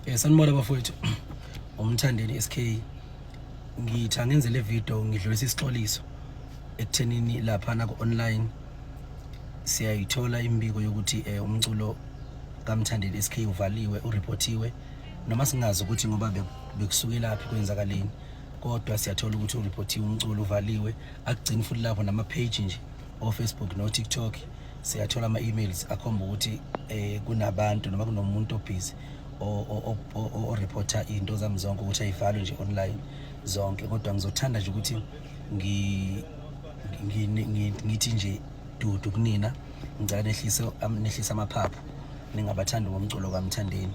Sanibona bafowethu. Umthandeni SK, ngithi angenze le video ngidlulisa isixoliso ekuthenini laphana ku-online siyayithola imibiko yokuthi umculo kaMthandeni SK uvaliwe, ureportiwe, noma singazi ukuthi ngoba bekusukelaphi, kwenzakaleni, kodwa siyathola ukuthi ureportiwe umculo, uvaliwe. Akugcini futhi lapho, nama-page nje o-Facebook no-TikTok siyathola ama-emails akhomba ukuthi kunabantu noma kunomuntu obhizi oreporta izinto zami zonke ukuthi ayivalwe nje online zonke. Kodwa ngizothanda nje ukuthi ngithi nje dudu kunina, ngicela nehlise amaphaphu, ningabathandi ngomculo kaMthandeni.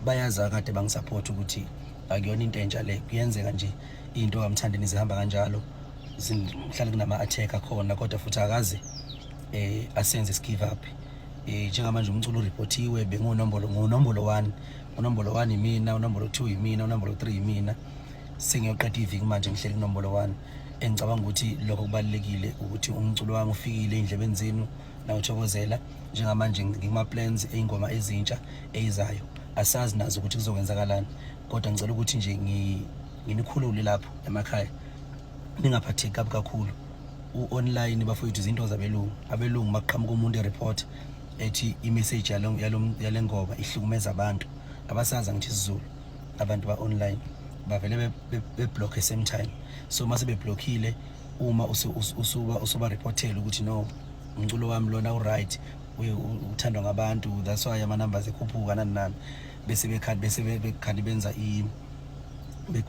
Bayazi akade bangisupport ukuthi akuyona into entsha le, kuyenzeka nje into kaMthandeni zihamba kanjalo, zihlale kunama-attack akhona, kodwa futhi akaze asenze give up. Njengamanje umculo ureportiwe, bengunombolo ngunombolo 1, unombolo 1 yimina, unombolo 2 yimina, unombolo 3 yimina. Sengiyoqeda iviki manje ngihleli kunombolo 1. Engicabanga ukuthi lokho kubalulekile ukuthi umculo wami ufikile ey'ndlebeni zenu nawuthokozela. Njengamanje ngikuma-plans ey'ngoma ezintsha eyizayo, asazi nazo ukuthi kuzokwenzakalani, kodwa ngicela ukuthi nje nginikhulule lapho emakhaya, ningaphatheki kabi kakhulu. U-online bafowethu izinto zabelungu, abelungu makuqhamuka umuntu ereport ethi i-message yale ngoma ihlukumeza abantu, abasazi ngithi isiZulu, abantu ba-online bavele beblock same time. So mase beblockile, uma usuba reportela ukuthi no, umculo wami lona u-right, uthandwa ngabantu, that's why ama-numbers ekhuphuka, nani nani, bese bekhandi bese bekhandi benza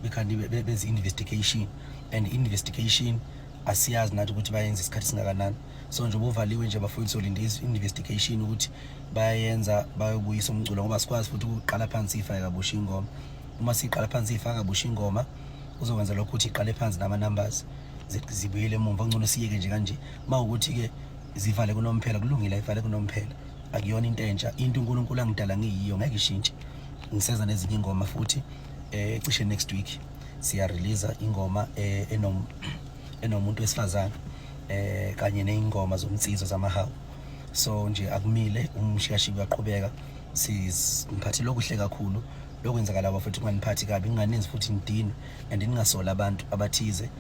bekhandi benza i-investigation, and investigation asiyazi nathi ukuthi bayenza isikhathi singakanani. So nje ubuvaliwe nje bafowethu, solinda i-investigation ukuthi bayayenza, bayobuyisa umculo, ngoba sikwazi futhi ukuqala phansi ifake kabusha ingoma. Uma siqala phansi ifaka kabusha ingoma, uzokwenza lokho ukuthi iqale phansi nama-numbers zibuyele emumva. Kungcono siyeke nje kanje. Uma ukuthi-ke zivale kunomphela, kulungile, ayivale kunomphela, akuyona into entsha. Into uNkulunkulu angidala ngiyiyo ngeke ishintshe. Ngiseza nezinye ingoma futhi, cishe next week siya-release ingoma enomuntu wesifazane kanye nezingoma zomsizo zamahawu. So nje akumile, umshikashika uyaqhubeka. Siziphathele okuhle kakhulu lokwenzakala bafethu, kunganiphathi kabi, kunganenzi futhi nidinwe and ningasoli abantu abathize,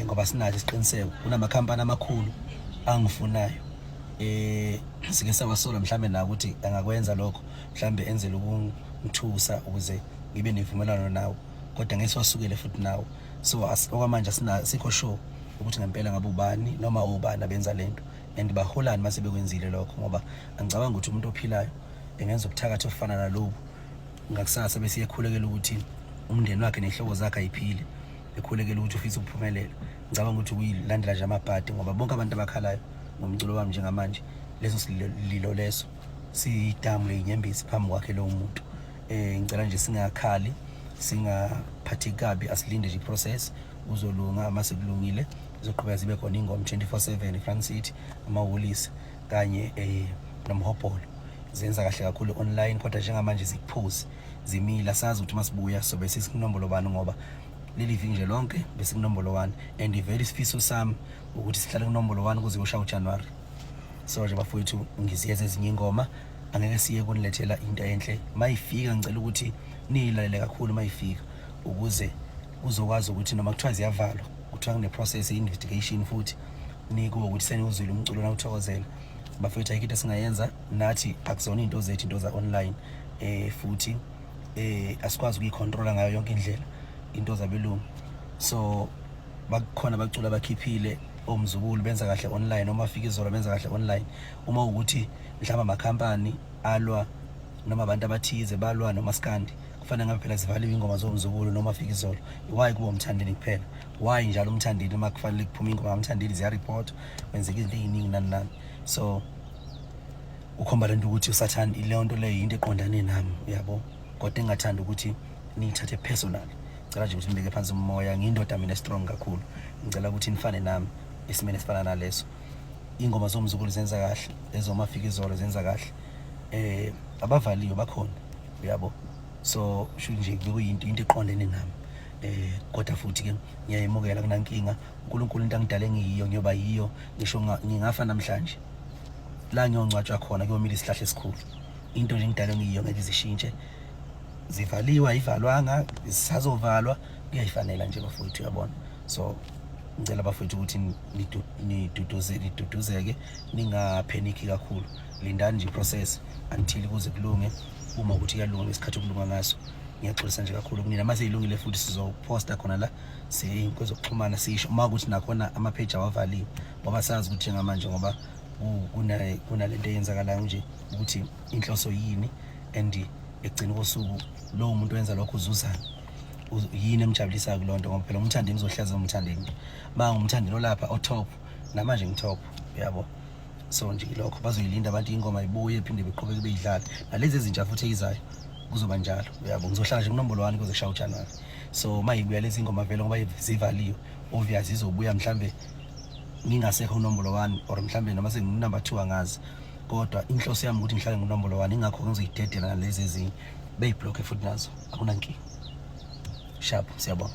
ngoba sinaso isiqiniseko kunamakhampani amakhulu angifunayo. Sike sawasola mhlambe nawo ukuthi angakwenza lokho, mhlambe enzele ukungithusa ukuze ngibe nevumelwano nawo, kodwa ngeke siwasukele futhi nawo. So okwamanje asikho sure ukuthi ngempela ngabe ubani noma obani abenza lento and baholani mase bekwenzile lokho, ngoba angicabanga ukuthi umuntu ophilayo engenza ubuthakathi obufana nalobu, ngakusasa bese ekhulekela ukuthi umndeni wakhe ney'hlobo zakhe ayiphile, ekhulekela ukuthi ufisa ukuphumelela. Ngicabanga ukuthi kuyilandela nje amabhadi, ngoba bonke abantu abakhalayo ngomculo wami njengamanje, leso sililo leso siyidamu leyinyembezi phambi kwakhe lowo muntu. Ngicela nje singakhali, singaphatheki kabi, asilinde nje i-process, kuzolunga. Mase kulungile izoqhubeka zibe khona ingoma 24/7. I-Front City, amahholisi kanye nomhobholo zenza kahle kakhulu online, kodwa njengamanje zikuphuzi, zimile. Asazi ukuthi masibuya sobe sesikunombolo bani, ngoba leli viki nje lonke besikunombolo 1, and vele isifiso sami ukuthi sihlale kunombolo 1 kuze kuyoshaya uJanuary. So nje bafowethu, ngiziyeza ezinye ingoma, angeke siye kunilethela into enhle. Mayifika ngicela ukuthi niyilalele kakhulu mayifika, ukuze kuzokwazi ukuthi noma kuthiwa ziyavalwa, kuthiwa kune-process ye-investigation, futhi nikuwe ukuthi seniwuzwile umculo nawuthokozela. Bafowethu, ayikho into esingayenza nathi, akuzona iy'nto zethu, into za-online, futhi asikwazi ukuyicontrola ngayo yonke indlela into zabelungu. So bakhona abaculi abakhiphile, omzukulu benza kahle online, noma fika izolo benza kahle online. Uma ukuthi mhlawumbe amakhampani alwa noma abantu abathize balwa nomaskandi, kufanele ngabe phela zivaliwe ingoma zomzukulu noma fika izolo. Why kuba uMthandeni kuphela? Why njalo uMthandeni? Uma kufanele kuphume ingoma kaMthandeni ziyareport, kwenzeka izinto ey'ningi, nani nani. So ukhomba lento ukuthi usathane, leyo nto leyo yinto eqondane nami, uyabo, kodwa engingathanda ukuthi niyithathe personal. Ngicela nje ukuthi nibeke phansi umoya, ngiyindoda mina strong kakhulu, ngicela ukuthi nifane nami esimeni esifana naleso. Ingoma zomzukulu zenza kahle, ezomafika izolo zenza kahle, abavaliwe bakhona, uyabo. So sho nje bekuyinto into eqondene nami, kodwa futhi ke ngiyayimukela, kunankinga. uNkulunkulu into angidale ngiyiyo ngiyoba yiyo, ngisho ngingafa namhlanje, la ngiyongcwatshwa khona kuyomila isihlahla esikhulu. Into nje ngidale ngiyiyo ngeke izishintshe. Zivaliwe, ayivalwanga, zisazovalwa, kuyayifanela nje bafowethu, uyabona. So ngicela bafowethu ukuthi niduduze, niduduzeke, ningaphenikhi kakhulu. Lindani nje process until kuze kulunge. Uma ukuthi kuyalunga ngesikhathi okulunga ngaso, ngiyaxolisa nje kakhulu kunina. Mase ilungile futhi sizoposta khona la kwezokuxhumana, sisho uma ukuthi nakhona ama-page awavaliwe, ngoba sazi ukuthi njengamanje ngoba kunalento eyenzakalayo nje ukuthi inhloso yini and ekugcina kosuku lowo muntu wenza lokho uzuzani, yini emjabulisayo kuloo nto, ngoba phela uMthandeni uzohleza uMthandeni, ma nguMthandeni olapha o-top, namanje ngi-top, yabo. So nje ilokho, bazoyilinda abantu ingoma ibuye, phinde beqhubeke beyidlale, nalezi ezintsha futhi eyizayo kuzoba njalo, uyabo. Ngizohlala nje kunombolo 1 kuze kushaye uJanuwari. So uma ibuya lezi ngoma vele ngoba zivaliwe, obvious izobuya mhlambe ngingasekho kunombolo 1 or mhlambe noma sengingu-number 2, angazi, kodwa inhloso yami ukuthi ngihlale ngunombolo 1. Ingakho ngizoyidedela nalezi ezinye beyiblokhe futhi nazo, akunankinga. Sharp, siyabonga.